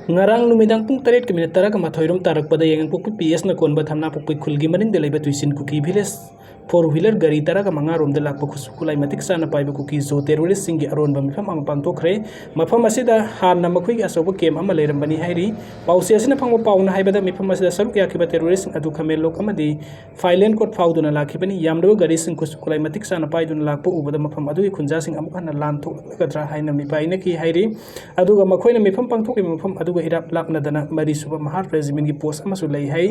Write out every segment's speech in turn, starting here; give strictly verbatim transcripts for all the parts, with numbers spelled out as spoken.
ꯉꯔꯥꯡ ꯅꯨꯃꯤꯗꯥꯡ ꯄꯨꯡ ꯇꯔꯦꯠꯀ ꯃꯤꯅꯤꯠ ꯇꯔꯥꯒ ꯃꯥꯊꯣꯏ ꯔꯣꯝ ꯇꯥꯔꯛꯄꯗ ꯌꯥꯏꯉꯪꯄꯣꯛꯄꯤ ꯄꯤ ꯑꯦꯁꯅ ꯀꯣꯟꯕ ꯊꯝꯅꯥꯄꯣꯛꯄꯤ ꯈꯨꯜꯒꯤ ꯃꯅꯤꯡꯗ ꯂꯩꯕ ꯇꯨꯏꯁꯤꯟ ꯀꯨꯀꯤ ꯚꯤꯂꯦꯖ ꯐꯣꯔ ꯋꯤꯂꯔ ꯒꯥꯔꯤ ꯇꯔꯥꯒ ꯃꯉꯥ ꯔꯣꯝꯗ ꯂꯥꯛꯄ ꯈꯨꯠꯁꯨ ꯈꯨꯠꯂꯥꯏ ꯃꯇꯤꯛ ꯆꯥꯅ ꯄꯥꯏꯕ ꯀꯨꯀꯤ ꯖꯣ ꯇꯦꯔꯣꯔꯤꯁꯁꯤꯡꯒꯤ ꯑꯔꯣꯟꯕ ꯃꯤꯐꯝ ꯑꯃ ꯄꯥꯡꯊꯣꯛꯈ꯭ꯔꯦ꯫ ꯃꯐꯝ ꯑꯁꯤꯗ ꯍꯥꯟꯅ ꯃꯈꯣꯏꯒꯤ ꯑꯆꯧꯕ ꯀꯦꯝ ꯑꯃ ꯂꯩꯔꯝꯕꯅꯤ ꯍꯥꯏꯔꯤ꯫ ꯄꯥꯎꯆꯦ ꯑꯁꯤꯅ ꯐꯪꯕ ꯄꯥꯎꯅ ꯍꯥꯏꯕꯗ ꯃꯤꯐꯝ ꯑꯁꯤꯗ ꯁꯔꯨꯛ ꯌꯥꯈꯤꯕ ꯇꯦꯔꯣꯔꯤꯁꯁꯤꯡ ꯑꯗꯨ ꯈꯃꯦꯟꯂꯣꯛ ꯑꯃꯗꯤ ꯐꯥꯏꯂꯦꯟ ꯀꯣꯠ ꯐꯥꯎꯗꯨꯅ ꯂꯥꯛꯈꯤꯕꯅꯤ꯫ ꯌꯥꯝꯂꯕ ꯒꯥꯔꯤꯁꯤꯡ ꯈꯨꯠꯁꯨ ꯈꯨꯠꯂꯥꯏ ꯃꯇꯤꯛ ꯆꯥꯅ ꯄꯥꯏꯗꯨꯅ ꯂꯥꯛꯄ ꯎꯕꯗ ꯃꯐꯝ ꯑꯗꯨꯒꯤ ꯈꯨꯟꯖꯥꯁꯤꯡ ꯑꯃꯨꯛ ꯍꯟꯅ ꯂꯥꯟ ꯊꯣꯛꯂꯛꯀꯗ꯭ꯔꯥ ꯍꯥꯏꯅ ꯃꯤꯄꯥꯏꯅꯈꯤ ꯍꯥꯏꯔꯤ꯫ ꯑꯗꯨꯒ ꯃꯈꯣꯏꯅ ꯃꯤꯐꯝ ꯄꯥꯡꯊꯣꯛꯂꯤꯕ ꯃꯐꯝ ꯑꯗꯨꯒ ꯏꯔꯥꯞ ꯂꯥꯞꯅꯗꯅ ꯃꯔꯤꯁꯨꯕ ꯃꯍꯥꯔ ꯔꯦꯖꯤꯃꯦꯟꯒꯤ ꯄꯣꯁ ꯑꯃꯁꯨ ꯂꯩ ꯍꯥꯏ꯫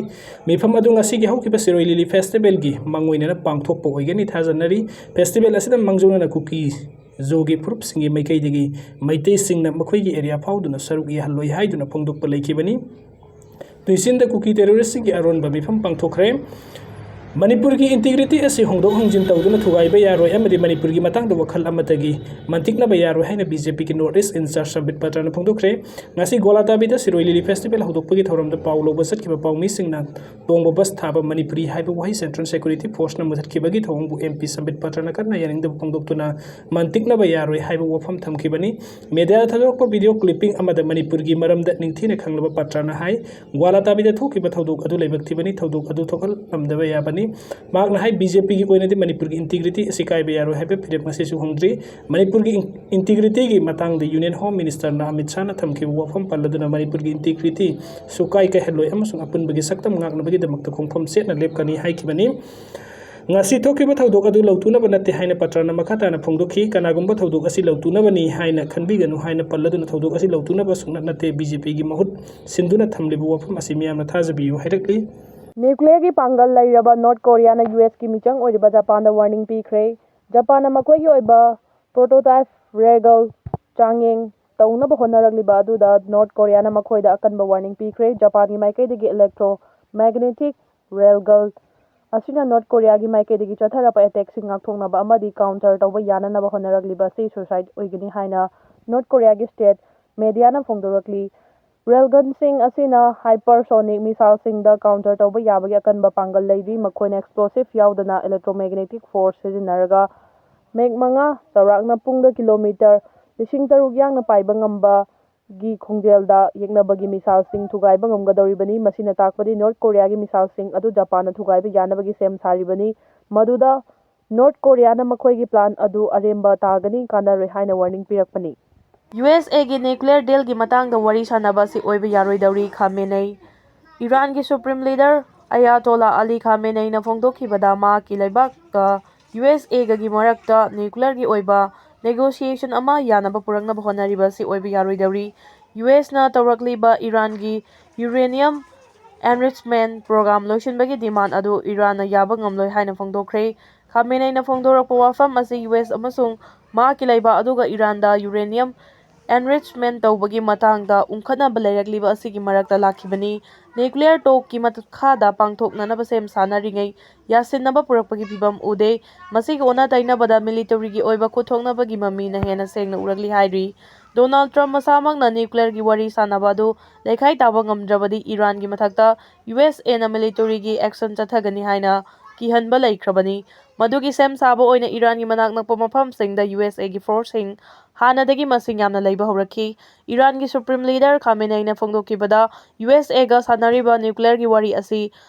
ꯃꯤꯐꯝ ꯑꯗꯨ ꯉꯁꯤꯒꯤ ꯍꯧꯈꯤꯕ ꯁꯤꯔꯣꯏ ꯂꯤꯂꯤ ꯐꯦꯁꯇꯤꯚꯦꯜꯒꯤ ꯃꯥꯡꯑꯣꯏꯅꯅ ꯄꯥꯡꯊꯣꯛꯄ ꯑꯣꯏꯒꯅꯤ ꯊꯥꯖꯅꯔꯤ꯫ ꯐꯦꯁꯇꯤꯚꯦꯜ ꯑꯁꯤꯗ ꯃꯥꯡꯖꯧꯅꯅ ꯀꯨꯀꯤ ꯖꯣꯒꯤ ꯐꯨꯔꯨꯞꯁꯤꯡꯒꯤ ꯃꯥꯏꯀꯩꯗꯒꯤ ꯃꯩꯇꯩꯁꯤꯡꯅ ꯃꯈꯣꯏꯒꯤ ꯑꯦꯔꯤꯌꯥ ꯐꯥꯎꯗꯨꯅ ꯁꯔꯨꯛ ꯌꯥꯍꯜꯂꯣꯏ ꯍꯥꯏꯗꯨꯅ ꯐꯣꯡꯗꯣꯛꯄ ꯂꯩꯈꯤꯕꯅꯤ꯫ ꯇꯨꯏꯁꯤꯟꯗ ꯀꯨꯀꯤ ꯇꯦꯔꯣꯔꯤꯁꯁꯤꯡꯒꯤ ꯑꯔꯣꯟꯕ ꯃꯤꯐꯝ ꯄꯥꯡꯊꯣꯛꯈ꯭ꯔꯦ꯫ ꯃꯅꯤꯄꯨꯔꯒꯤ ꯏꯟꯇꯤꯒ꯭ꯔꯤꯇꯤ ꯑꯁꯤ ꯍꯣꯡꯗꯣꯛ ꯍꯣꯡꯖꯤꯟ ꯇꯧꯗꯨꯅ ꯊꯨꯒꯥꯏꯕ ꯌꯥꯔꯣꯏ ꯑꯃꯗꯤ ꯃꯅꯤꯄꯨꯔꯒꯤ ꯃꯇꯥꯡꯗ ꯋꯥꯈꯜ ꯑꯃꯠꯇꯒꯤ ꯃꯟꯇꯤꯛꯅꯕ ꯌꯥꯔꯣꯏ ꯍꯥꯏꯅ ꯕꯤ ꯖꯦ ꯄꯤꯒꯤ ꯅꯣꯔꯠ ꯏꯁ ꯏꯟꯆꯥꯔꯖ ꯁꯝꯕꯤꯠ ꯄꯇ꯭ꯔꯅ ꯐꯣꯡꯗꯣꯛꯈ꯭ꯔꯦ꯫ ꯉꯁꯤ ꯒꯣꯂꯥꯇꯥꯕꯤꯗ ꯁꯤꯔꯣꯏ ꯂꯤꯂꯤ ꯐꯦꯁꯇꯤꯚꯦꯜ ꯍꯧꯗꯣꯛꯄꯒꯤ ꯊꯧꯔꯝꯗ ꯄꯥꯎ ꯂꯧꯕ ꯆꯠꯈꯤꯕ ꯄꯥꯎꯃꯤꯁꯤꯡꯅ ꯇꯣꯡꯕ ꯕꯁ ꯊꯥꯕ ꯃꯅꯤꯄꯨꯔꯤ ꯍꯥꯏꯕ ꯋꯥꯍꯩ ꯁꯦꯟꯇ꯭ꯔꯦꯜ ꯁꯦꯀ꯭ꯌꯨꯔꯤꯇꯤ ꯐꯣꯔꯁꯅ ꯃꯨꯊꯠꯈꯤꯕꯒꯤ ꯊꯧꯑꯣꯡꯕꯨ ꯑꯦꯝ ꯄꯤ ꯁꯝꯕꯤꯠ ꯄꯇ꯭ꯔꯅ ꯀꯟꯅ ꯌꯥꯅꯤꯡꯗꯕ ꯐꯣꯡꯗꯣꯛꯇꯨꯅ ꯃꯟꯇꯤꯛꯅꯕ ꯌꯥꯔꯣꯏ ꯍꯥꯏꯕ ꯋꯥꯐꯝ ꯊꯝꯈꯤꯕꯅꯤ꯫ ꯃꯦꯗꯤꯌꯥꯗ ꯊꯥꯗꯣꯔꯛꯄ ꯚꯤꯗꯤꯑꯣ ꯀ꯭ꯂꯤꯞꯄꯤꯡ ꯑꯃꯗ ꯃꯅꯤꯄꯨꯔꯒꯤ ꯃꯔꯝꯗ ꯅꯤꯡꯊꯤꯅ ꯈꯪꯂꯕ ꯄꯇ꯭ꯔꯅ ꯍꯥꯏ, ꯒ꯭ꯋꯥꯂꯥꯇꯥꯕꯤꯗ ꯊꯣꯛꯈꯤꯕ ꯊꯧꯗꯣꯛ ꯑꯗꯨ ꯂꯥꯏꯕꯛ ꯊꯤꯕꯅꯤ꯫ ꯊꯧꯗꯣꯛ ꯑꯗꯨ ꯊꯣꯛꯍꯜꯂꯝꯗꯕ ꯌꯥꯕꯅꯤ꯫ ꯃꯍꯥꯛꯅ ꯍꯥꯏ, ꯕꯤ ꯖꯦ ꯄꯤꯒꯤ ꯑꯣꯏꯅꯗꯤ ꯃꯅꯤꯄꯨꯔꯒꯤ ꯏꯟꯇꯤꯒ꯭ꯔꯤꯇꯤ ꯑꯁꯤ ꯀꯥꯏꯕ ꯌꯥꯔꯣꯏ ꯍꯥꯏꯕ ꯐꯤꯔꯦꯞ ꯉꯁꯤꯁꯨ ꯍꯣꯡꯗ꯭ꯔꯤ꯫ ꯃꯅꯤꯄꯨꯔꯒꯤ ꯏꯟ-, ꯏꯟꯇꯤꯒ꯭ꯔꯤꯇꯤꯒꯤ ꯃꯇꯥꯡꯗ ꯌꯨꯅꯤꯌꯟ ꯍꯣꯝ ꯃꯤꯅꯤꯁꯇꯔꯅ ꯑꯃꯤꯠ ꯁꯥꯍꯅ ꯊꯝꯈꯤꯕ ꯋꯥꯐꯝ ꯄꯜꯂꯗꯨꯅ ꯃꯅꯤꯄꯨꯔꯒꯤ ꯏꯟꯇꯤꯒ꯭ꯔꯤꯇꯤ ꯁꯨꯀꯥꯏ ꯀꯥꯏꯍꯜꯂꯣꯏ ꯑꯃꯁꯨꯡ ꯑꯄꯨꯟꯕꯒꯤ ꯁꯛꯇꯝ ꯉꯥꯛꯅꯕꯒꯤꯗꯃꯛꯇ ꯈꯣꯡꯐꯝ ꯆꯦꯠꯅ ꯂꯦꯞꯀꯅꯤ ꯍꯥꯏꯈꯤꯕꯅꯤ꯫ ꯉꯁꯤ ꯊꯣꯛꯈꯤꯕ ꯊꯧꯗꯣꯛ ꯑꯗꯨ ꯂꯧꯇꯨꯅꯕ ꯅꯠꯇꯦ ꯍꯥꯏꯅ ꯄꯇ꯭ꯔꯅ ꯃꯈꯥ ꯇꯥꯅ ꯐꯣꯡꯗꯣꯛꯈꯤ꯫ ꯀꯅꯥꯒꯨꯝꯕ ꯊꯧꯗꯣꯛ ꯑꯁꯤ ꯂꯧꯇꯨꯅꯕꯅꯤ ꯍꯥꯏꯅ ꯈꯟꯕꯤꯒꯅꯨ ꯍꯥꯏꯅ ꯄꯜꯂꯗꯨꯅ ꯊꯧꯗꯣꯛ ꯑꯁꯤ ꯂꯧꯇꯨꯅꯕ ꯁꯨꯡꯅꯠ ꯅꯠꯇꯦ꯫ ꯕꯤ ꯖꯦ ꯄꯤꯒꯤ ꯃꯍꯨꯠ ꯁꯤꯟꯗꯨꯅ ꯊꯝꯂꯤꯕ ꯋꯥꯐꯝ ꯑꯁꯤ ꯃꯤꯌꯥꯝꯅ ꯊꯥꯖꯕꯤꯌꯨ ꯍꯥꯏꯔꯛꯂꯤ꯫ ꯅ꯭ꯌꯨꯀ꯭ꯂꯤꯌꯔꯒꯤ ꯄꯥꯡꯒꯜ ꯂꯩꯔꯕ ꯅꯣꯔꯠ ꯀꯣꯔꯤꯌꯥꯅ ꯌꯨ ꯑꯦꯁꯀꯤ ꯃꯤꯆꯪ ꯑꯣꯏꯔꯤꯕ ꯖꯄꯥꯟꯗ ꯋꯥꯔꯅꯤꯡ ꯄꯤꯈ꯭ꯔꯦ꯫ ꯖꯄꯥꯟꯅ ꯃꯈꯣꯏꯒꯤ ꯑꯣꯏꯕ ꯄ꯭ꯔꯣꯇꯣꯇꯥꯏꯞ ꯔꯦꯒꯜ ꯆꯥꯡꯌꯦꯡ ꯇꯧꯅꯕ ꯍꯣꯠꯅꯔꯛꯂꯤꯕ ꯑꯗꯨꯗ ꯅꯣꯔꯠ ꯀꯣꯔꯤꯌꯥꯅ ꯃꯈꯣꯏꯗ ꯑꯀꯟꯕ ꯋꯥꯔꯅꯤꯡ ꯄꯤꯈ꯭ꯔꯦ꯫ ꯖꯄꯥꯟꯒꯤ ꯃꯥꯏꯀꯩꯗꯒꯤ ꯏꯂꯦꯛꯇ꯭ꯔꯣ ꯃꯦꯒꯅꯦꯇꯤꯛ ꯔꯦꯜꯒꯜ ꯑꯁꯤꯅ ꯅꯣꯔꯠ ꯀꯣꯔꯤꯌꯥꯒꯤ ꯃꯥꯏꯀꯩꯗꯒꯤ ꯆꯠꯊꯔꯛꯄ ꯑꯦꯇꯦꯛꯁꯤꯡ ꯉꯥꯛꯊꯣꯛꯅꯕ ꯑꯃꯗꯤ ꯀꯥꯎꯟꯇꯔ ꯇꯧꯕ ꯌꯥꯅꯅꯕ ꯍꯣꯠꯅꯔꯛꯂꯤꯕ ꯑꯁꯤ ꯁꯨꯏꯁꯥꯏꯠ ꯑꯣꯏꯒꯅꯤ ꯍꯥꯏꯅ ꯅꯣꯔꯠ ꯀꯣꯔꯤꯌꯥꯒꯤ ꯁ꯭ꯇꯦꯠ ꯃꯦꯗꯤꯌꯥꯅ ꯐꯣꯡꯗꯣꯔꯛꯂꯤ꯫ ꯔꯦꯜꯒꯟꯁꯤꯡ ꯑꯁꯤꯅ ꯍꯥꯏꯄꯔꯁꯣꯅꯤꯛ ꯃꯤꯁꯥꯏꯜꯁꯤꯡꯗ ꯀꯥꯎꯟꯇꯔ ꯇꯧꯕ ꯌꯥꯕꯒꯤ ꯑꯀꯟꯕ ꯄꯥꯡꯒꯜ ꯂꯩꯔꯤ꯫ ꯃꯈꯣꯏꯅ ꯑꯦꯛꯁꯄ꯭ꯂꯣꯁꯤꯞ ꯌꯥꯎꯗꯅ ꯏꯂꯦꯛꯇ꯭ꯔꯣꯃꯦꯒꯅꯦꯇꯤꯛ ꯐꯣꯔꯁ ꯁꯤꯖꯤꯟꯅꯔꯒ ꯃꯦꯛ ꯃꯉꯥ ꯆꯥꯎꯔꯥꯛꯅ ꯄꯨꯡꯗ ꯀꯤꯂꯣꯃꯤꯇꯔ ꯂꯤꯁꯤꯡ ꯇꯔꯨꯛ ꯌꯥꯡꯅ ꯄꯥꯏꯕ ꯉꯝꯕ ꯒꯤ ꯈꯣꯡꯖꯦꯜꯗ ꯌꯦꯛꯅꯕꯒꯤ ꯃꯤꯁꯥꯏꯜꯁꯤꯡ ꯊꯨꯒꯥꯏꯕ ꯉꯝꯒꯗꯧꯔꯤꯕꯅꯤ꯫ ꯃꯁꯤꯅ ꯇꯥꯛꯄꯗꯤ ꯅꯣꯔꯠ ꯀꯣꯔꯤꯌꯥꯒꯤ ꯃꯤꯁꯥꯏꯜꯁꯤꯡ ꯑꯗꯨ ꯖꯄꯥꯟꯅ ꯊꯨꯒꯥꯏꯕ ꯌꯥꯅꯕꯒꯤ ꯁꯦꯝ ꯁꯥꯔꯤꯕꯅꯤ꯫ ꯃꯗꯨꯗ ꯅꯣꯔꯠ ꯀꯣꯔꯤꯌꯥꯅ ꯃꯈꯣꯏꯒꯤ ꯄ꯭ꯂꯥꯟ ꯑꯗꯨ ꯑꯔꯦꯝꯕ ꯇꯥꯒꯅꯤ, ꯀꯥꯟꯅꯔꯣꯏ ꯍꯥꯏꯅ ꯋꯥꯔꯅꯤꯡ ꯄꯤꯔꯛꯄꯅꯤ꯫ ꯌꯨ ꯑꯦꯁ ꯑꯦꯒꯤ ꯅ꯭ꯌꯨꯀ꯭ꯂꯤꯌꯔ ꯗꯤꯜꯒꯤ ꯃꯇꯥꯡꯗ ꯋꯥꯔꯤ ꯁꯥꯟꯅꯕ ꯑꯁꯤ ꯑꯣꯏꯕ ꯌꯥꯔꯣꯏꯗꯧꯔꯤ, ꯈꯥꯃꯦꯅꯩ꯫ ꯏꯔꯥꯟꯒꯤ ꯁꯨꯄ꯭ꯔꯤꯝ ꯂꯤꯗꯔ ꯑꯌꯥꯇꯣꯂꯥ ꯑꯂꯤ ꯈꯥꯃꯦꯅꯩꯅ ꯐꯣꯡꯗꯣꯛꯈꯤꯕꯗ ꯃꯍꯥꯛꯀꯤ ꯂꯩꯕꯥꯛꯀ ꯌꯨ ꯑꯦꯁ ꯑꯦꯒꯒꯤ ꯃꯔꯛꯇ ꯅ꯭ꯌꯨꯀ꯭ꯂꯤꯌꯔꯒꯤ ꯑꯣꯏꯕ ꯅꯦꯒꯣꯁꯤꯌꯦꯁꯟ ꯑꯃ ꯌꯥꯅꯕ ꯄꯨꯔꯛꯅꯕ ꯍꯣꯠꯅꯔꯤꯕ ꯑꯁꯤ ꯑꯣꯏꯕ ꯌꯥꯔꯣꯏꯗꯧꯔꯤ꯫ ꯌꯨ ꯑꯦꯁꯅ ꯇꯧꯔꯛꯂꯤꯕ ꯏꯔꯥꯟꯒꯤ ꯌꯨꯔꯦꯅꯤꯌꯝ ꯑꯦꯟꯔꯤꯆꯃꯦꯟ ꯄ꯭ꯔꯣꯒ꯭ꯔꯥꯝ ꯂꯣꯏꯁꯤꯟꯕꯒꯤ ꯗꯤꯃꯥꯟ ꯑꯗꯨ ꯏꯔꯥꯟꯅ ꯌꯥꯕ ꯉꯝꯂꯣꯏ ꯍꯥꯏꯅ ꯐꯣꯡꯗꯣꯛꯈ꯭ꯔꯦ꯫ ꯈꯥꯃꯦꯅꯩꯅ ꯐꯣꯡꯗꯣꯔꯛꯄ ꯋꯥꯐꯝ ꯑꯁꯤ ꯌꯨ ꯑꯦꯁ ꯑꯃꯁꯨꯡ ꯃꯍꯥꯛꯀꯤ ꯂꯩꯕꯥꯛ ꯑꯗꯨꯒ ꯏꯔꯥꯟꯗ ꯌꯨꯔꯦꯅꯤꯌꯝ ꯑꯦꯟꯔꯤꯆꯃꯦꯟ ꯇꯧꯕꯒꯤ ꯃꯇꯥꯡꯗ ꯎꯪꯈꯠꯅꯕ ꯂꯩꯔꯛꯂꯤꯕ ꯑꯁꯤꯒꯤ ꯃꯔꯛꯇ ꯂꯥꯛꯈꯤꯕꯅꯤ꯫ ꯅ꯭ꯌꯨꯀ꯭ꯂꯤꯌꯔ ꯇꯣꯛꯀꯤ ꯃꯈꯥꯗ ꯄꯥꯡꯊꯣꯛꯅꯅꯕ ꯁꯦꯝ ꯁꯥꯅꯔꯤꯉꯩ ꯌꯥꯁꯤꯟꯅꯕ ꯄꯨꯔꯛꯄꯒꯤ ꯐꯤꯚꯝ ꯎꯗꯦ꯫ ꯃꯁꯤꯒꯤ ꯑꯣꯟꯅ ꯇꯩꯅꯕꯗ ꯃꯤꯂꯤꯇꯔꯤꯒꯤ ꯑꯣꯏꯕ ꯈꯨꯠꯊꯣꯛꯅꯕꯒꯤ ꯃꯃꯤꯅ ꯍꯦꯟꯅ ꯁꯦꯡꯅ ꯎꯔꯛꯂꯤ ꯍꯥꯏꯔꯤ꯫ ꯗꯣꯅꯥꯜꯗ ꯇ꯭ꯔꯝꯞ ꯃꯁꯥꯃꯛꯅ ꯅ꯭ꯌꯨꯀ꯭ꯂꯤꯌꯔꯒꯤ ꯋꯥꯔꯤ ꯁꯥꯟꯅꯕ ꯑꯗꯨ ꯂꯩꯈꯥꯏ ꯇꯥꯕ ꯉꯝꯗ꯭ꯔꯕꯗꯤ ꯏꯔꯥꯟꯒꯤ ꯃꯊꯛꯇ ꯌꯨ ꯑꯦꯁ ꯑꯦꯅ ꯃꯤꯂꯤꯇꯔꯤꯒꯤ ꯑꯦꯛꯁꯟ ꯆꯠꯊꯒꯅꯤ ꯍꯥꯏꯅ ꯀꯤꯍꯟꯕ ꯂꯩꯈ꯭ꯔꯕꯅꯤ꯫ ꯃꯗꯨꯒꯤ ꯁꯦꯝ ꯁꯥꯕ ꯑꯣꯏꯅ ꯏꯔꯥꯟꯒꯤ ꯃꯅꯥꯛ ꯅꯛꯄ ꯃꯐꯝꯁꯤꯡꯗ ꯌꯨ ꯑꯦꯁ ꯑꯦꯒꯤ ꯐꯣꯔꯁꯁꯤꯡ ꯍꯥꯟꯅꯗꯒꯤ ꯃꯁꯤꯡ ꯌꯥꯝꯅ ꯂꯩꯕ ꯍꯧꯔꯛꯈꯤ꯫ ꯏꯔꯥꯟꯒꯤ ꯁꯨꯄ꯭ꯔꯤꯝ ꯂꯤꯗꯔ ꯈꯥꯃꯦꯅꯩꯅ ꯐꯣꯡꯗꯣꯛꯈꯤꯕꯗ, ꯌꯨ ꯑꯦꯁ ꯑꯦꯒ ꯁꯥꯟꯅꯔꯤꯕ ꯅ꯭ꯌꯨꯀ꯭ꯂꯤꯌꯔꯒꯤ ꯋꯥꯔꯤ ꯑꯁꯤ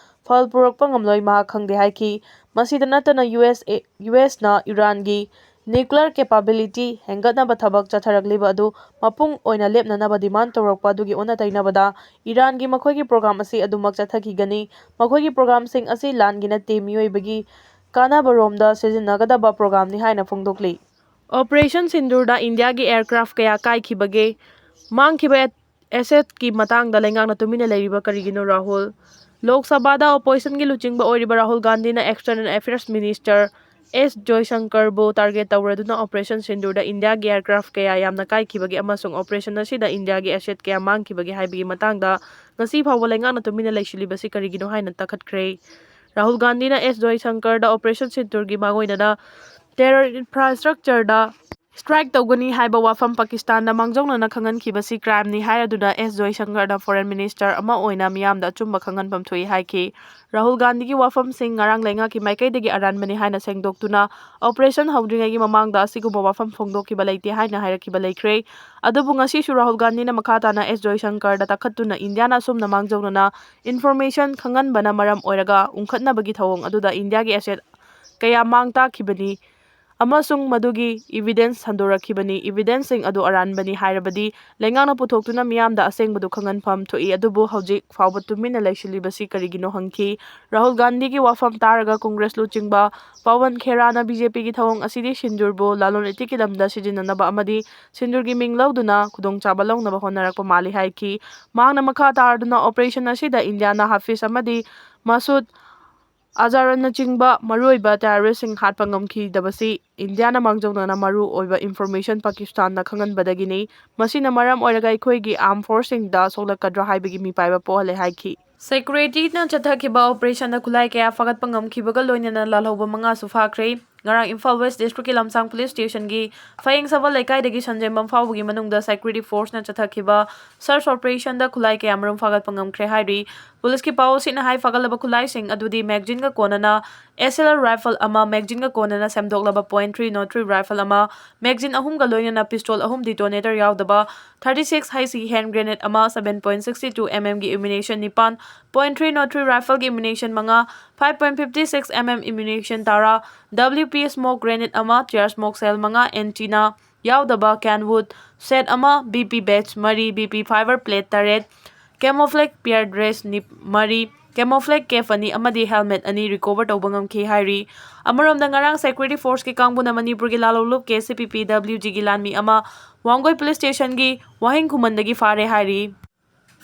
ꯐꯜ ꯄꯨꯔꯛꯄ ꯉꯝꯂꯣꯏ ꯃꯍꯥꯛ ꯈꯪꯗꯦ ꯍꯥꯏꯈꯤ꯫ ꯃꯁꯤꯗ ꯅꯠꯇꯅ ꯌꯨ ꯑꯦꯁ ꯑꯦ, ꯌꯨ ꯑꯦꯁꯅ ꯏꯔꯥꯟꯒꯤ ꯅ꯭ꯌꯨꯀ꯭ꯂꯤꯌꯔ ꯀꯦꯄꯥꯕꯤꯂꯤꯇꯤ ꯍꯦꯟꯒꯠꯅꯕ ꯊꯕꯛ ꯆꯠꯊꯔꯛꯂꯤꯕ ꯑꯗꯨ ꯃꯄꯨꯡ ꯑꯣꯏꯅ ꯂꯦꯞꯅꯅꯕ ꯗꯤꯃꯥꯟ ꯇꯧꯔꯛꯄ ꯑꯗꯨꯒꯤ ꯑꯣꯟꯅ ꯇꯩꯅꯕꯗ ꯏꯔꯥꯟꯒꯤ ꯃꯈꯣꯏꯒꯤ ꯄ꯭ꯔꯣꯒ꯭ꯔꯥꯝ ꯑꯁꯤ ꯑꯗꯨꯃꯛ ꯆꯠꯊꯈꯤꯒꯅꯤ꯫ ꯃꯈꯣꯏꯒꯤ ꯄ꯭ꯔꯣꯒ꯭ꯔꯥꯝꯁꯤꯡ ꯑꯁꯤ ꯂꯥꯟꯒꯤ ꯅꯠꯇꯦ, ꯃꯤꯑꯣꯏꯕꯒꯤ ꯀꯥꯟꯅꯕꯔꯣꯝꯗ ꯁꯤꯖꯤꯟꯅꯒꯗꯕ ꯄ꯭ꯔꯣꯒ꯭ꯔꯥꯝꯅꯤ ꯍꯥꯏꯅ ꯐꯣꯡꯗꯣꯛꯂꯤ꯫ ꯑꯣꯄꯔꯦꯁꯟ ꯁꯤꯟꯗꯨꯔꯗ ꯏꯟꯗꯤꯌꯥꯒꯤ ꯑꯦꯌꯔꯀ꯭ꯔꯥꯐ ꯀꯌꯥ ꯀꯥꯏꯈꯤꯕꯒꯦ? ꯃꯥꯡꯈꯤꯕ ꯑꯦꯁꯦꯠꯀꯤ ꯃꯇꯥꯡꯗ ꯂꯩꯉꯥꯛꯅ ꯇꯨꯃꯤꯟꯅ ꯂꯩꯔꯤꯕ ꯀꯔꯤꯒꯤꯅꯣ, ꯔꯥꯍꯨꯜ? ꯂꯣꯛ ꯁꯚꯥꯗ ꯑꯣꯄꯣꯖꯤꯁꯟꯒꯤ ꯂꯨꯆꯤꯡꯕ ꯑꯣꯏꯔꯤꯕ ꯔꯥꯍꯨꯜ ꯒꯥꯟꯙꯤꯅ ꯑꯦꯛꯁꯇꯔꯅꯦꯜ ꯑꯦꯐꯤꯌꯔꯁ ꯃꯤꯅꯤꯁꯇꯔ ꯑꯦꯁ ꯖꯣꯏꯁꯪꯀꯔꯕꯨ ꯇꯥꯔꯒꯦꯠ ꯇꯧꯔꯗꯨꯅ ꯑꯣꯄꯔꯦꯁꯟ ꯁꯤꯟꯗꯨꯔꯗ ꯏꯟꯗꯤꯌꯥꯒꯤ ꯑꯦꯌꯔꯀ꯭ꯔꯥꯐ ꯀꯌꯥ ꯌꯥꯝꯅ ꯀꯥꯏꯈꯤꯕꯒꯦ ꯑꯃꯁꯨꯡ ꯑꯣꯄꯔꯦꯁꯟ ꯑꯁꯤꯗ ꯏꯟꯗꯤꯌꯥꯒꯤ ꯑꯦꯁꯦꯠ ꯀꯌꯥ ꯃꯥꯡꯈꯤꯕꯒꯦ ꯍꯥꯏꯕꯒꯤ ꯃꯇꯥꯡꯗ ꯉꯁꯤ ꯐꯥꯎꯕ ꯂꯩꯉꯥꯛꯅ ꯇꯨꯃꯤꯟꯅ ꯂꯩꯁꯤꯜꯂꯤꯕꯁꯤ ꯀꯔꯤꯒꯤꯅꯣ ꯍꯥꯏꯅ ꯇꯥꯈꯠꯈ꯭ꯔꯦ꯫ ꯔꯥꯍꯨꯜ ꯒꯥꯟꯙꯤꯅ ꯑꯦꯁ ꯖꯣꯏꯁꯪꯀꯔꯗ ꯑꯣꯄꯔꯦꯁꯟ ꯁꯤꯟꯗꯨꯔꯒꯤ ꯃꯥꯡꯑꯣꯏꯅꯅ ꯇꯦꯔꯔ ꯏꯟꯐ꯭ꯔꯥꯁ꯭ꯇ꯭ꯔꯛꯆꯔꯗ Strike ꯇꯧꯒꯅꯤ ꯍꯥꯏꯕ ꯋꯥꯐꯝ ꯄꯥꯀꯤꯁꯇꯥꯟꯗ ꯃꯥꯡꯖꯧꯅꯅ ꯈꯪꯍꯟꯈꯤꯕꯁꯤ crime ꯅꯤ ꯍꯥꯏ, ꯑꯗꯨꯅ ꯑꯦꯁ ꯖꯣꯏꯁꯪꯀꯔꯅ foreign minister ꯑꯃ ꯑꯣꯏꯅ ꯃꯤꯌꯥꯝꯗ ꯑꯆꯨꯝꯕ ꯈꯪꯍꯟꯐꯝ ꯊꯣꯛꯏ ꯍꯥꯏꯈꯤ꯫ ꯔꯥꯍꯨꯜ ꯒꯥꯟꯙꯤꯒꯤ ꯋꯥꯐꯝꯁꯤꯡ ꯉꯔꯥꯡ ꯂꯩꯉꯥꯛꯀꯤ ꯃꯥꯏꯀꯩꯗꯒꯤ ꯑꯔꯥꯟꯕꯅꯤ ꯍꯥꯏꯅ ꯁꯦꯡꯗꯣꯛꯇꯨꯅ, operation ꯍꯧꯗ꯭ꯔꯤꯉꯩꯒꯤ ꯃꯃꯥꯡꯗ ꯑꯁꯤꯒꯨꯝꯕ ꯋꯥꯐꯝ ꯐꯣꯡꯗꯣꯛꯈꯤꯕ ꯂꯩꯇꯦ ꯍꯥꯏꯅ ꯍꯥꯏꯔꯛꯈꯤꯕ ꯂꯩꯈ꯭ꯔꯦ꯫ ꯑꯗꯨꯕꯨ ꯉꯁꯤꯁꯨ ꯔꯥꯍꯨꯜ ꯒꯥꯟꯙꯤꯅ ꯃꯈꯥ ꯇꯥꯅ ꯑꯦꯁ ꯖꯣꯏꯁꯪꯀꯔꯗ ꯇꯛꯈꯠꯇꯨꯅ ꯏꯟꯗꯤꯌꯥꯅ ꯑꯁꯨꯝꯅ ꯃꯥꯡꯖꯧꯅꯅ information ꯈꯪꯍꯟꯕꯅ ꯃꯔꯝ ꯑꯣꯏꯔꯒ ꯎꯪꯈꯠꯅꯕꯒꯤ ꯊꯧꯑꯣꯡ ꯑꯗꯨꯗ ꯏꯟꯗꯤꯌꯥꯒꯤ asset ꯀꯌꯥ ꯃꯥꯡ ꯇꯥꯛꯈꯤꯕꯅꯤ ꯑꯃꯁꯨꯡ ꯃꯗꯨꯒꯤ evidence ꯁꯟꯗꯣꯔꯛꯈꯤꯕꯅꯤ꯫ Evidenceꯁꯤꯡ ꯑꯗꯨ ꯑꯔꯥꯟꯕꯅꯤ ꯍꯥꯏꯔꯕꯗꯤ ꯂꯩꯉꯥꯛꯅ ꯄꯨꯊꯣꯛꯇꯨꯅ ꯃꯤꯌꯥꯝꯗ ꯑꯁꯦꯡꯕꯗꯨ ꯈꯪꯍꯟꯐꯝ ꯊꯣꯛꯏ, ꯑꯗꯨꯕꯨ ꯍꯧꯖꯤꯛ ꯐꯥꯎꯕ ꯇꯨꯃꯤꯟꯅ ꯂꯩꯁꯤꯜꯂꯤꯕꯁꯤ ꯀꯔꯤꯒꯤꯅꯣ ꯍꯪꯈꯤ꯫ ꯔꯥꯍꯨꯜ ꯒꯥꯟꯙꯤꯒꯤ ꯋꯥꯐꯝ ꯇꯥꯔꯒ ꯀꯣꯡꯒ꯭ꯔꯦꯁ ꯂꯨꯆꯤꯡꯕ ꯄꯋꯟ ꯈꯦꯔꯥꯅ ꯕꯤ ꯖꯦ ꯄꯤꯒꯤ ꯊꯧꯑꯣꯡ ꯑꯁꯤꯗꯤ ꯁꯤꯟꯗꯨꯔꯕꯨ ꯂꯂꯣꯟ ꯏꯇꯤꯛꯀꯤ ꯂꯝꯗ ꯁꯤꯖꯤꯟꯅꯅꯕ ꯑꯃꯗꯤ ꯁꯤꯟꯗꯨꯔꯒꯤ ꯃꯤꯡ ꯂꯧꯗꯨꯅ ꯈꯨꯗꯣꯡꯆꯥꯕ ꯂꯧꯅꯕ ꯍꯣꯠꯅꯔꯛꯄ ꯃꯥꯜꯂꯤ ꯍꯥꯏꯈꯤ꯫ ꯃꯍꯥꯛꯅ ꯃꯈꯥ ꯇꯥꯔꯗꯨꯅ operation ꯑꯁꯤꯗ ꯏꯟꯗꯤꯌꯥꯅ ꯍꯥꯐꯤꯖ ꯑꯃꯗꯤ ꯃꯁꯨꯗ ꯑꯖꯍꯔꯅꯆꯤꯡꯕ ꯃꯔꯨꯑꯣꯏꯕ terroristꯁꯤꯡ ꯍꯥꯠꯄ ꯉꯝꯈꯤꯗꯕꯁꯤ ꯏꯟꯗꯤꯌꯥꯅ ꯃꯥꯡꯖꯧꯅꯅ ꯃꯔꯨ ꯑꯣꯏꯕ information ꯄꯥꯀꯤꯁꯇꯥꯟꯗ ꯈꯪꯍꯟꯕꯗꯒꯤꯅꯤ꯫ ꯃꯁꯤꯅ ꯃꯔꯝ ꯑꯣꯏꯔꯒ ꯑꯩꯈꯣꯏꯒꯤ armed forceꯁꯤꯡꯗ ꯁꯣꯛꯂꯛꯀꯗ꯭ꯔꯥ ꯍꯥꯏꯕꯒꯤ ꯃꯤꯄꯥꯏꯕ ꯄꯣꯛꯍꯜꯂꯦ ꯍꯥꯏꯈꯤ꯫ Securityꯅ ꯆꯠꯊꯈꯤꯕ operationꯗ ꯈꯨꯠꯂꯥꯏ ꯀꯌꯥ ꯐꯥꯒꯠꯄ ꯉꯝꯈꯤꯕꯒ ꯂꯣꯏꯅꯅ ꯂꯥꯜꯍꯧꯕ ꯃꯉꯥꯁꯨ ꯐꯥꯈ꯭ꯔꯦ꯫ ꯉꯔꯥꯡ ꯏꯝꯐꯥꯜ West Districtꯀꯤ ꯂꯝꯁꯥꯡ police stationꯒꯤ ꯐꯌꯦꯡ ꯁꯕꯜ ꯂꯩꯀꯥꯏꯗꯒꯤ ꯁꯟꯖꯦꯝꯕꯝ ꯐꯥꯎꯕꯒꯤ ꯃꯅꯨꯡꯗ security forceꯅ ꯆꯠꯊꯈꯤꯕ search operationꯗ ꯈꯨꯠꯂꯥꯏ ꯀꯌꯥ ꯃꯔꯨꯝ ꯐꯥꯒꯠꯄ ꯉꯝꯈ꯭ꯔꯦ ꯍꯥꯏꯔꯤ꯫ Policeꯀꯤ ꯄꯥꯎꯁꯤꯅ ꯍꯥꯏ, ꯐꯥꯒꯠꯂꯕ ꯈꯨꯠꯂꯥꯏꯁꯤꯡ ꯑꯗꯨꯗꯤ magazineꯒ ꯀꯣꯟꯅꯅ S L R rifle ꯑꯃ, magazineꯒ ꯀꯣꯟꯅꯅ ꯁꯦꯝꯗꯣꯛꯂꯕ point three nought three rifle ꯑꯃ, magazine ꯑꯍꯨꯝꯒ ꯂꯣꯏꯅꯅ pistol ꯑꯍꯨꯝ detonator ꯌꯥꯎꯗꯕ thirty six H C hand grenade ꯑꯃ, seven point six two mm ꯒꯤ ammunition ꯅꯤꯄꯥꯟ, point three nought three rifleꯒꯤ ammunition ꯃꯉꯥ, five point fifty six mm ammunition ꯇꯔꯥ, W P smoke grenade ꯑꯃ, tear smoke shell ꯃꯉꯥ, antenna ꯌꯥꯎꯗꯕ canwood set ꯑꯃ, B P badge ꯃꯔꯤ, B P fiber plate ꯇꯔꯦꯠ, camouflage pair dress ꯅꯤ-, ꯃꯔꯤ, camouflage cap ꯑꯅꯤ ꯑꯃꯗꯤ helmet ꯑꯅꯤ recover ꯇꯧꯕ ꯉꯝꯈꯤ ꯍꯥꯏꯔꯤ꯫ ꯑꯃꯔꯣꯝꯗ ꯉꯔꯥꯡ security forceꯀꯤ ꯀꯥꯡꯕꯨꯅ ꯃꯅꯤꯄꯨꯔꯒꯤ ꯂꯥꯜꯍꯧꯂꯨꯞ K C P P W Gꯒꯤ ꯂꯥꯟꯃꯤ ꯑꯃ ꯋꯥꯡꯒꯣꯏ police stationꯒꯤ ꯋꯥꯍꯦꯡ ꯈꯨꯃꯟꯗꯒꯤ ꯐꯥꯔꯦ ꯍꯥꯏꯔꯤ꯫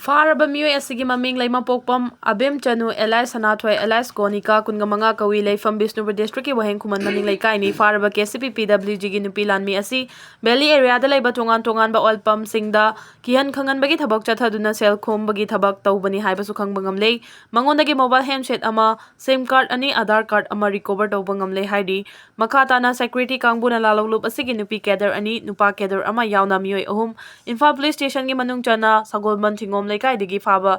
ꯐꯥꯔꯕ ꯃꯤꯑꯣꯏ ꯑꯁꯤꯒꯤ ꯃꯃꯤꯡ ꯂꯩꯃꯄꯣꯛꯄꯝ ꯑꯕꯦꯝ ꯆꯅꯨ, ꯑꯦꯂꯥꯏꯁ ꯁꯅꯥꯊꯣꯏ, ꯑꯦꯂꯥꯏꯁ ꯀꯣꯅꯤꯀꯥ, ꯀꯨꯟꯒ ꯃꯉꯥ ꯀꯧꯏ꯫ ꯂꯩꯐꯝ ꯕꯤꯁꯅꯨꯄꯨꯔ ꯗꯤꯁꯇ꯭ꯔꯤꯛꯀꯤ ꯋꯥꯍꯦꯡ ꯈꯨꯃꯟ ꯃꯅꯤꯡ ꯂꯩꯀꯥꯏꯅꯤ꯫ ꯐꯥꯔꯕ ꯀꯦ ꯁꯤ ꯄꯤ ꯄꯤ ꯗꯕ꯭ꯂꯤꯎ ꯖꯤꯒꯤ ꯅꯨꯄꯤ ꯂꯥꯟꯃꯤ ꯑꯁꯤ ꯚꯦꯂꯤ ꯑꯦꯔꯤꯌꯥꯗ ꯂꯩꯕ ꯇꯣꯉꯥꯟ ꯇꯣꯉꯥꯟꯕ ꯑꯣꯏꯜ ꯄꯝꯁꯤꯡꯗ ꯀꯤꯍꯟ ꯈꯪꯍꯟꯕꯒꯤ ꯊꯕꯛ ꯆꯠꯊꯗꯨꯅ ꯁꯦꯜ ꯈꯣꯝꯕꯒꯤ ꯊꯕꯛ ꯇꯧꯕꯅꯤ ꯍꯥꯏꯕꯁꯨ ꯈꯪꯕ ꯉꯝꯂꯦ꯫ ꯃꯉꯣꯟꯗꯒꯤ ꯃꯣꯕꯥꯏꯜ ꯍꯦꯟꯁꯦꯠ ꯑꯃ, ꯁꯤꯝ ꯀꯥꯔꯗ ꯑꯅꯤ, ꯑꯙꯥꯔ ꯀꯥꯔꯗ ꯑꯃ ꯔꯤꯀꯣꯚꯔ ꯇꯧꯕ ꯉꯝꯂꯦ ꯍꯥꯏꯔꯤ꯫ ꯃꯈꯥ ꯇꯥꯅ ꯁꯦꯀ꯭ꯌꯨꯔꯤꯇꯤ ꯀꯥꯡꯕꯨꯅ ꯂꯥꯂꯣꯛꯂꯨꯞ ꯑꯁꯤꯒꯤ ꯅꯨꯄꯤ ꯀꯦꯗꯔ ꯑꯅꯤ, ꯅꯨꯄꯥ ꯀꯦꯗꯔ ꯑꯃ ꯌꯥꯎꯅ ꯃꯤꯑꯣꯏ ꯑꯍꯨꯝ ꯏꯝꯐꯥꯜ ꯄꯨꯂꯤꯁ ꯁ꯭ꯇꯦꯁꯟꯒꯤ ꯃꯅꯨꯡ ꯆꯟꯅ ꯁꯒꯣꯜꯕꯟ ꯊꯤꯡꯒꯣꯝ ꯂꯩꯀꯥꯏꯗꯒꯤ ꯐꯥꯕ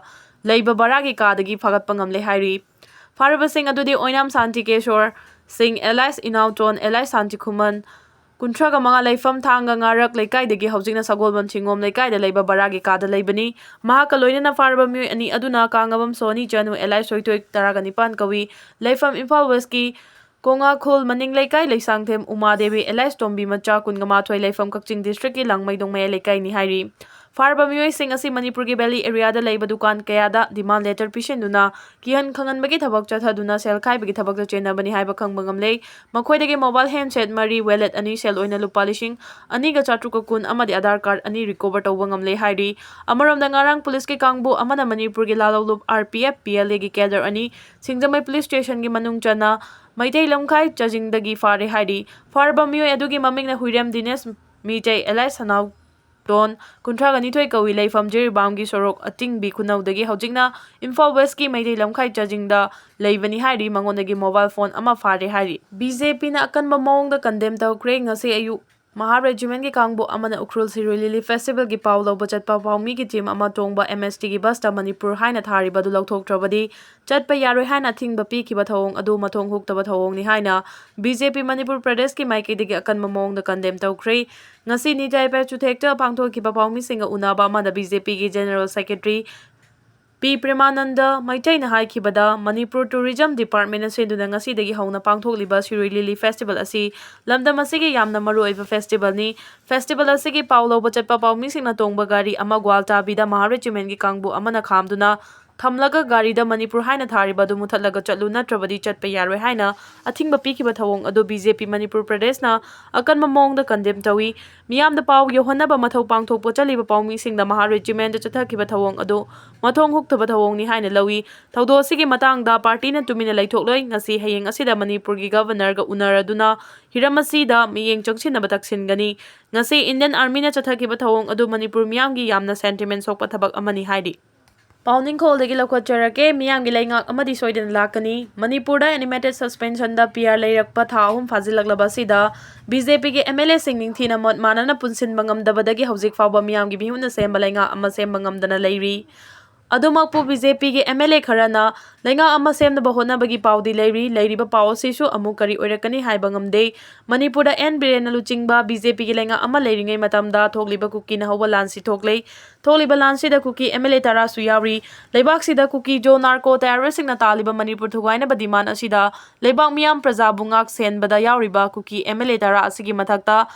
ꯂꯩꯕ ꯕꯔꯥꯒꯤ ꯀꯥꯗꯒꯤ ꯐꯥꯒꯠꯄ ꯉꯝꯂꯦ ꯍꯥꯏꯔꯤ꯫ ꯐꯥꯔꯕꯁꯤꯡ ꯑꯗꯨꯗꯤ ꯑꯣꯏꯅꯥꯝ ꯁꯥꯟꯇꯤꯀꯦꯁꯣꯔ ꯁꯤꯡ, ꯑꯦꯂꯥꯏꯁ ꯏꯅꯥꯎꯇꯣꯟ, ꯑꯦꯂꯥꯏꯁ ꯁꯥꯟꯇꯤꯈꯨꯃꯟ, ꯀꯨꯟꯊ꯭ꯔꯥꯒ ꯃꯉꯥ, ꯂꯩꯐꯝ ꯊꯥꯡꯒ ꯉꯥꯔꯛ ꯂꯩꯀꯥꯏꯗꯒꯤ ꯍꯧꯖꯤꯛꯅ ꯁꯒꯣꯜꯕꯟ ꯊꯤꯡꯒꯣꯝ ꯂꯩꯀꯥꯏꯗ ꯂꯩꯕ ꯕꯔꯥꯒꯤ ꯀꯥꯗ ꯂꯩꯕꯅꯤ꯫ ꯃꯍꯥꯛꯀ ꯂꯣꯏꯅꯅ ꯐꯥꯔꯕ ꯃꯤꯑꯣꯏ ꯑꯅꯤ ꯑꯗꯨꯅ ꯀꯥꯡꯉꯕꯝ ꯁꯣꯅꯤ ꯆꯅꯨ, ꯑꯦꯂꯥꯏꯁ ꯁꯣꯏꯊꯣꯏ, ꯇꯔꯥꯒ ꯅꯤꯄꯥꯟ ꯀꯧꯏ꯫ ꯂꯩꯐꯝ ꯏꯝꯐꯥꯜ ꯋꯦꯁꯀꯤ ꯀꯣꯉꯥꯈꯨꯜ ꯃꯅꯤꯡ ꯂꯩꯀꯥꯏ ꯂꯩꯁꯥꯡꯊꯦꯝ ꯎꯃꯥꯗꯦꯕꯤ, ꯑꯦꯂꯥꯏꯁ ꯇꯣꯝꯕꯤ ꯃꯆꯥ, ꯀꯨꯟꯒ ꯃꯥꯊꯣꯏ, ꯂꯩꯐꯝ ꯀꯛꯆꯤꯡ ꯗꯤꯁꯇ꯭ꯔꯤꯛꯀꯤ ꯂꯥꯡꯃꯩꯗꯣꯡ ꯃꯌꯥꯏ ꯂꯩꯀꯥꯏꯅꯤ ꯍꯥꯏꯔꯤ꯫ ꯐꯥꯔꯕ ꯃꯤꯑꯣꯏꯁꯤꯡ ꯑꯁꯤ ꯃꯅꯤꯄꯨꯔꯒꯤ ꯚꯦꯂꯤ ꯑꯦꯔꯤꯌꯥꯗ ꯂꯩꯕ ꯗꯨꯀꯥꯟ ꯀꯌꯥꯗ ꯗꯤꯃꯥꯟ ꯂꯦꯇꯔ ꯄꯤꯁꯤꯟꯗꯨꯅ ꯀꯤꯍꯟ ꯈꯪꯍꯟꯕꯒꯤ ꯊꯕꯛ ꯆꯠꯊꯗꯨꯅ ꯁꯦꯜ ꯈꯥꯏꯕꯒꯤ ꯊꯕꯛꯇ ꯆꯦꯟꯅꯕꯅꯤ ꯍꯥꯏꯕ ꯈꯪꯕ ꯉꯝꯂꯦ꯫ ꯃꯈꯣꯏꯗꯒꯤ ꯃꯣꯕꯥꯏꯜ ꯍꯦꯟꯁꯦꯠ ꯃꯔꯤ, ꯋꯦꯂꯦꯠ ꯑꯅꯤ, ꯁꯦꯜ ꯑꯣꯏꯅ ꯂꯨꯄꯥ ꯂꯤꯁꯤꯡ ꯑꯅꯤꯒ ꯆꯥꯇ꯭ꯔꯨꯛꯀ ꯀꯨꯟ ꯑꯃꯗꯤ ꯑꯙꯥꯔ ꯀꯥꯔꯗ ꯑꯅꯤ ꯔꯤꯀꯣꯚꯔ ꯇꯧꯕ ꯉꯝꯂꯦ ꯍꯥꯏꯔꯤ꯫ ꯑꯃꯔꯣꯝꯗ ꯉꯔꯥꯡ ꯄꯨꯂꯤꯁꯀꯤ ꯀꯥꯡꯕꯨ ꯑꯃꯅ ꯃꯅꯤꯄꯨꯔꯒꯤ ꯂꯥꯂꯣꯛꯂꯨꯞ R P F, P L ꯑꯦꯒꯤ ꯀꯦꯗꯔ ꯑꯅꯤ ꯁꯤꯡꯖꯃꯩ ꯄꯨꯂꯤꯁ ꯁ꯭ꯇꯦꯁꯟꯒꯤ ꯃꯅꯨꯡ ꯆꯟꯅ ꯃꯩꯇꯩ ꯂꯝꯈꯥꯏ ꯆꯥꯖꯤꯡꯗꯒꯤ ꯐꯥꯔꯦ ꯍꯥꯏꯔꯤ꯫ ꯐꯥꯔꯕ ꯃꯤꯑꯣꯏ ꯑꯗꯨꯒꯤ ꯃꯃꯤꯡꯅ ꯍꯨꯏꯔꯦꯝ ꯗꯤꯅꯦꯁ, ꯃꯤꯇꯩ ꯑꯦꯂꯥꯏꯁ ꯁꯅꯥꯎꯇꯣꯟ, ꯀꯨꯟꯊ꯭ꯔꯥꯒ ꯅꯤꯊꯣꯏ ꯀꯧꯏ, ꯂꯩꯐꯝ ꯖꯤꯔꯤꯕꯥꯝꯒꯤ ꯁꯣꯔꯣꯛ ꯑꯇꯤꯡꯕꯤ ꯈꯨꯅꯧꯗꯒꯤ ꯍꯧꯖꯤꯛꯅ ꯏꯝꯐꯥꯜ ꯋꯦꯁꯀꯤ ꯃꯩꯇꯩ ꯂꯝꯈꯥꯏ ꯆꯥꯖꯤꯡꯗ ꯂꯩꯕꯅꯤ ꯍꯥꯏꯔꯤ꯫ ꯃꯉꯣꯟꯗꯒꯤ ꯃꯣꯕꯥꯏꯜ ꯐꯣꯟ ꯑꯃ ꯐꯥꯔꯦ ꯍꯥꯏꯔꯤ꯫ ꯕꯤ ꯖꯦ ꯄꯤꯅ ꯑꯀꯟꯕ ꯃꯑꯣꯡꯗ ꯀꯟꯗꯦꯝ ꯇꯧꯈ꯭ꯔꯦ꯫ ꯉꯁꯤ ꯑꯌꯨꯛ ꯃꯍꯥ ꯔꯦꯖꯤꯃꯦꯟꯒꯤ ꯀꯥꯡꯕꯨ ꯑꯃꯅ ꯎꯈ꯭ꯔꯨꯜ ꯁꯤꯔꯣꯏ ꯂꯤꯂꯤ ꯐꯦꯁꯇꯤꯚꯦꯜꯒꯤ ꯄꯥꯎ ꯂꯧꯕ ꯆꯠꯄ ꯄꯥꯎꯃꯤꯒꯤ ꯇꯤꯝ ꯑꯃ ꯇꯣꯡꯕ ꯑꯦꯝ ꯑꯦꯁ ꯇꯤꯒꯤ ꯕꯁꯇ ꯃꯅꯤꯄꯨꯔ ꯍꯥꯏꯅ ꯊꯥꯔꯤꯕ ꯑꯗꯨ ꯂꯧꯊꯣꯛꯇ꯭ꯔꯕꯗꯤ ꯆꯠꯄ ꯌꯥꯔꯣꯏ ꯍꯥꯏꯅ ꯑꯊꯤꯡꯕ ꯄꯤꯈꯤꯕ ꯊꯧꯑꯣꯡ ꯑꯗꯨ ꯃꯊꯣꯡ ꯍꯨꯛꯇꯕ ꯊꯧꯑꯣꯡꯅꯤ ꯍꯥꯏꯅ ꯕꯤ ꯖꯦ ꯄꯤ ꯃꯅꯤꯄꯨꯔ ꯄ꯭ꯔꯗꯦꯁꯀꯤ ꯃꯥꯏꯀꯩꯗꯒꯤ ꯑꯀꯟꯕ ꯃꯑꯣꯡꯗ ꯀꯟꯗꯦꯝ ꯇꯧꯈ꯭ꯔꯦ꯫ ꯉꯁꯤ ꯅꯤꯇꯥꯏ ꯄꯦꯆꯨꯊꯦꯛꯇ ꯄꯥꯡꯊꯣꯛꯈꯤꯕ ꯄꯥꯎꯃꯤꯁꯤꯡꯒ ꯎꯅꯕ ꯑꯃꯗ ꯕꯤ ꯖꯦ ꯄꯤꯒꯤ ꯖꯦꯅꯔꯦꯜ ꯁꯦꯀ꯭ꯔꯦꯇꯔꯤ ꯄꯤ ꯄ꯭ꯔꯦꯃꯥꯅꯟꯗ ꯃꯩꯇꯩꯅ ꯍꯥꯏꯈꯤꯕꯗ, ꯃꯅꯤꯄꯨꯔ ꯇꯨꯔꯤꯖꯝ ꯗꯤꯄꯥꯔꯠꯃꯦꯟꯅ ꯁꯤꯟꯗꯨꯅ ꯉꯁꯤꯗꯒꯤ ꯍꯧꯅ ꯄꯥꯡꯊꯣꯛꯂꯤꯕ ꯁꯤꯔꯣꯏ ꯂꯤꯂꯤ ꯐꯦꯁꯇꯤꯚꯦꯜ ꯑꯁꯤ ꯂꯝꯗꯝ ꯑꯁꯤꯒꯤ ꯌꯥꯝꯅ ꯃꯔꯨꯑꯣꯏꯕ ꯐꯦꯁꯇꯤꯚꯦꯜꯅꯤ꯫ ꯐꯦꯁꯇꯤꯚꯦꯜ ꯑꯁꯤꯒꯤ ꯄꯥꯎ ꯂꯧꯕ ꯆꯠꯄ ꯄꯥꯎꯃꯤꯁꯤꯡꯅ ꯇꯣꯡꯕ ꯒꯥꯔꯤ ꯑꯃ ꯒ꯭ꯋꯥꯜꯇꯥꯕꯤꯗ ꯃꯍꯥ ꯔꯦꯖꯤꯃꯦꯟꯒꯤ ꯀꯥꯡꯕꯨ ꯑꯃꯅ ꯈꯥꯝꯗꯨꯅ ꯊꯝꯂꯒ ꯒꯥꯔꯤꯗ ꯃꯅꯤꯄꯨꯔ ꯍꯥꯏꯅ ꯊꯥꯔꯤꯕ ꯑꯗꯨ ꯃꯨꯊꯠꯂꯒ ꯆꯠꯂꯨ, ꯅꯠꯇ꯭ꯔꯕꯗꯤ ꯆꯠꯄ ꯌꯥꯔꯣꯏ ꯍꯥꯏꯅ ꯑꯊꯤꯡꯕ ꯄꯤꯈꯤꯕ ꯊꯧꯑꯣꯡ ꯑꯗꯨ ꯕꯤ ꯖꯦ ꯄꯤ ꯃꯅꯤꯄꯨꯔ ꯄ꯭ꯔꯗꯦꯁꯅ ꯑꯀꯟꯕ ꯃꯑꯣꯡꯗ ꯀꯟꯗꯦꯝ ꯇꯧꯏ꯫ ꯃꯤꯌꯥꯝꯗ ꯄꯥꯎ ꯌꯧꯍꯟꯅꯕ ꯃꯊꯧ ꯄꯥꯡꯊꯣꯛꯄ ꯆꯠꯂꯤꯕ ꯄꯥꯎꯃꯤꯁꯤꯡꯗ ꯃꯍꯥ ꯔꯦꯖꯤꯃꯦꯟꯗ ꯆꯠꯊꯈꯤꯕ ꯊꯧꯑꯣꯡ ꯑꯗꯨ ꯃꯊꯣꯡ ꯍꯨꯛꯇꯕ ꯊꯧꯑꯣꯡꯅꯤ ꯍꯥꯏꯅ ꯂꯧꯏ꯫ ꯊꯧꯗꯣꯛ ꯑꯁꯤꯒꯤ ꯃꯇꯥꯡꯗ ꯄꯥꯔꯇꯤꯅ ꯇꯨꯃꯤꯟꯅ ꯂꯩꯊꯣꯛꯂꯣꯏ꯫ ꯉꯁꯤ ꯍꯌꯦꯡ ꯑꯁꯤꯗ ꯃꯅꯤꯄꯨꯔꯒꯤ ꯒꯕꯔꯅꯔꯒ ꯎꯅꯔꯗꯨꯅ ꯍꯤꯔꯝ ꯑꯁꯤꯗ ꯃꯤꯠꯌꯦꯡ ꯆꯪꯁꯤꯟꯅꯕ ꯇꯛꯁꯤꯟꯒꯅꯤ꯫ ꯉꯁꯤ ꯏꯟꯗꯤꯌꯟ ꯑꯥꯔꯃꯤꯅ ꯆꯠꯊꯈꯤꯕ ꯊꯧꯑꯣꯡ ꯑꯗꯨ ꯃꯅꯤꯄꯨꯔ ꯃꯤꯌꯥꯝꯒꯤ ꯌꯥꯝꯅ ꯁꯦꯟꯇꯤꯃꯦꯟ ꯁꯣꯛꯄ ꯊꯕꯛ ꯑꯃꯅꯤ ꯍꯥꯏꯔꯤ꯫ ꯄꯥꯎꯅꯤꯡꯈꯣꯜꯗꯒꯤ ꯂꯧꯈꯠꯆꯔꯛꯀꯦ꯫ ꯃꯤꯌꯥꯝꯒꯤ ꯂꯩꯉꯥꯛ ꯑꯃꯗꯤ ꯁꯣꯏꯗꯅ ꯂꯥꯛꯀꯅꯤ꯫ ꯃꯅꯤꯄꯨꯔꯗ ꯑꯦꯅꯤꯃꯦꯇꯦꯠ ꯁꯁꯄꯦꯟꯁꯟꯗ ꯄꯤ ꯑꯥꯔ ꯂꯩꯔꯛꯄ ꯊꯥ ꯑꯍꯨꯝ ꯐꯥꯖꯤꯜꯂꯛꯂꯕ ꯑꯁꯤꯗ ꯕꯤ ꯖꯦ ꯄꯤꯒꯤ ꯑꯦꯝ ꯑꯦꯜ ꯑꯦꯁꯤꯡ ꯅꯤꯡꯊꯤꯅ ꯃꯣꯠ ꯃꯥꯟꯅꯅ ꯄꯨꯟꯁꯤꯟꯕ ꯉꯝꯗꯕꯗꯒꯤ ꯍꯧꯖꯤꯛ ꯐꯥꯎꯕ ꯃꯤꯌꯥꯝꯒꯤ ꯃꯤꯍꯨꯠꯅ ꯁꯦꯝꯕ ꯂꯩꯉꯥꯛ ꯑꯃ ꯁꯦꯝꯕ ꯉꯝꯗꯅ ꯂꯩꯔꯤ꯫ ꯑꯗꯨꯃꯛꯄꯨ ꯕꯤ ꯖꯦ ꯄꯤꯒꯤ ꯑꯦꯝ ꯑꯦꯜ ꯑꯦ ꯈꯔꯅ ꯂꯩꯉꯥꯛ ꯑꯃ ꯁꯦꯝꯅꯕ ꯍꯣꯠꯅꯕꯒꯤ ꯄꯥꯎꯗꯤ ꯂꯩꯔꯤ꯫ ꯂꯩꯔꯤꯕ ꯄꯥꯎ ꯑꯁꯤꯁꯨ ꯑꯃꯨꯛ ꯀꯔꯤ ꯑꯣꯏꯔꯛꯀꯅꯤ ꯍꯥꯏꯕ ꯉꯝꯗꯦ꯫ ꯃꯅꯤꯄꯨꯔꯗ ꯑꯦꯟ ꯕꯤꯔꯦꯟꯅ ꯂꯨꯆꯤꯡꯕ ꯕꯤ ꯖꯦ ꯄꯤꯒꯤ ꯂꯩꯉꯥꯛ ꯑꯃ ꯂꯩꯔꯤꯉꯩ ꯃꯇꯝꯗ ꯊꯣꯛꯂꯤꯕ ꯀꯨꯀꯤꯅ ꯍꯧꯕ ꯂꯥꯟꯁꯤ ꯊꯣꯛꯂꯦ꯫ ꯊꯣꯛꯂꯤꯕ ꯂꯥꯟꯁꯤꯗ ꯀꯨꯀꯤ ꯑꯦꯝ ꯑꯦꯜ ꯑꯦ ꯇꯔꯥꯁꯨ ꯌꯥꯎꯔꯤ꯫ ꯂꯩꯕꯥꯛꯁꯤꯗ ꯀꯨꯀꯤ ꯖꯣ ꯅꯥꯔꯀꯣ ꯇꯦꯔꯣꯔꯤꯁꯁꯤꯡꯅ ꯇꯥꯜꯂꯤꯕ ꯃꯅꯤꯄꯨꯔ ꯊꯨꯒꯥꯏꯅꯕ ꯗꯤꯃꯥꯟ ꯑꯁꯤꯗ ꯂꯩꯕꯥꯛ ꯃꯤꯌꯥꯝ ꯄ꯭ꯔꯖꯥꯕꯨ ꯉꯥꯛ ꯁꯦꯟꯕꯗ ꯌꯥꯎꯔꯤꯕ ꯀꯨꯀꯤ ꯑꯦꯝ ꯑꯦꯜ ꯑꯦ ꯇꯔꯥ ꯑꯁꯤꯒꯤ ꯃꯊꯛꯇ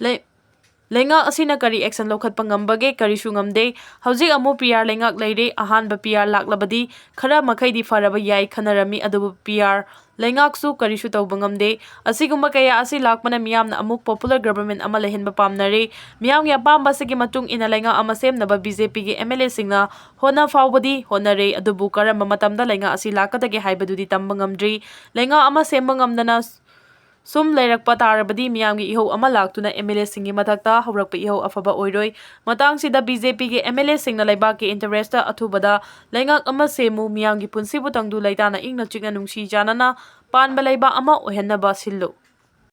ꯂꯩ-, ꯂꯩꯉꯥꯛ ꯑꯁꯤꯅ ꯀꯔꯤ ꯑꯦꯛꯁꯟ ꯂꯧꯈꯠꯄ ꯉꯝꯕꯒꯦ? ꯀꯔꯤꯁꯨ ꯉꯝꯗꯦ꯫ ꯍꯧꯖꯤꯛ ꯑꯃꯨꯛ ꯄꯤ ꯑꯥꯔ ꯂꯩꯉꯥꯛ ꯂꯩꯔꯦ꯫ ꯑꯍꯥꯟꯕ ꯄꯤ ꯑꯥꯔ ꯂꯥꯛꯂꯕꯗꯤ ꯈꯔ ꯃꯈꯩꯗꯤ ꯐꯔꯕ ꯌꯥꯏ ꯈꯟꯅꯔꯝꯃꯤ, ꯑꯗꯨꯕꯨ ꯄꯤ ꯑꯥꯔ ꯂꯩꯉꯥꯛꯁꯨ ꯀꯔꯤꯁꯨ ꯇꯧꯕ ꯉꯝꯗꯦ꯫ ꯑꯁꯤꯒꯨꯝꯕ ꯀꯌꯥ ꯑꯁꯤ ꯂꯥꯛꯄꯅ ꯃꯤꯌꯥꯝꯅ ꯑꯃꯨꯛ ꯄꯣꯄꯨꯂꯔ ꯒꯕꯔꯃꯦꯟ ꯑꯃ ꯂꯩꯍꯟꯕ ꯄꯥꯝꯅꯔꯦ꯫ ꯃꯤꯌꯥꯝꯒꯤ ꯑꯄꯥꯝꯕ ꯑꯁꯤꯒꯤ ꯃꯇꯨꯡ ꯏꯟꯅ ꯂꯩꯉꯥꯛ ꯑꯃ ꯁꯦꯝꯅꯕ ꯕꯤ ꯖꯦ ꯄꯤꯒꯤ ꯑꯦꯝ ꯑꯦꯜ ꯑꯦꯁꯤꯡꯅ ꯍꯣꯠꯅ ꯐꯥꯎꯕꯗꯤ ꯍꯣꯠꯅꯔꯦ, ꯑꯗꯨꯕꯨ ꯀꯔꯝꯕ ꯃꯇꯝꯗ ꯂꯩꯉꯥꯛ ꯑꯁꯤ ꯂꯥꯛꯀꯗꯒꯦ ꯍꯥꯏꯕꯗꯨꯗꯤ ꯇꯝꯕ ꯉꯝꯗ꯭ꯔꯤ꯫ ꯂꯩꯉꯥꯛ ꯑꯃ ꯁꯦꯝꯕ ꯉꯝꯗꯅ ꯁꯨꯝ ꯂꯩꯔꯛꯄ ꯇꯥꯔꯕꯗꯤ ꯃꯤꯌꯥꯝꯒꯤ ꯏꯍꯧ ꯑꯃ ꯂꯥꯛꯇꯨꯅ ꯑꯦꯝ ꯑꯦꯜ ꯑꯦꯁꯤꯡꯒꯤ ꯃꯊꯛꯇ ꯍꯧꯔꯛꯄ ꯏꯍꯧ ꯑꯐꯕ ꯑꯣꯏꯔꯣꯏ꯫ ꯃꯇꯥꯡꯁꯤꯗ ꯕꯤ ꯖꯦ ꯄꯤꯒꯤ ꯑꯦꯝ ꯑꯦꯜ ꯑꯦꯁꯤꯡꯅ ꯂꯩꯕꯥꯛꯀꯤ ꯏꯟꯇꯔꯦꯁꯇ ꯑꯊꯨꯕꯗ ꯂꯩꯉꯥꯛ ꯑꯃ ꯁꯦꯝꯃꯨ, ꯃꯤꯌꯥꯝꯒꯤ ꯄꯨꯟꯁꯤꯕꯨ ꯇꯪꯗꯨ ꯂꯩꯇꯥꯅ ꯏꯪꯅ ꯆꯤꯛꯅ ꯅꯨꯡꯁꯤ ꯆꯥꯟꯅꯅ ꯄꯥꯟꯕ ꯂꯩꯕꯥꯛ ꯑꯃ ꯑꯣꯏꯍꯟꯅꯕ ꯁꯤꯜꯂꯨ꯫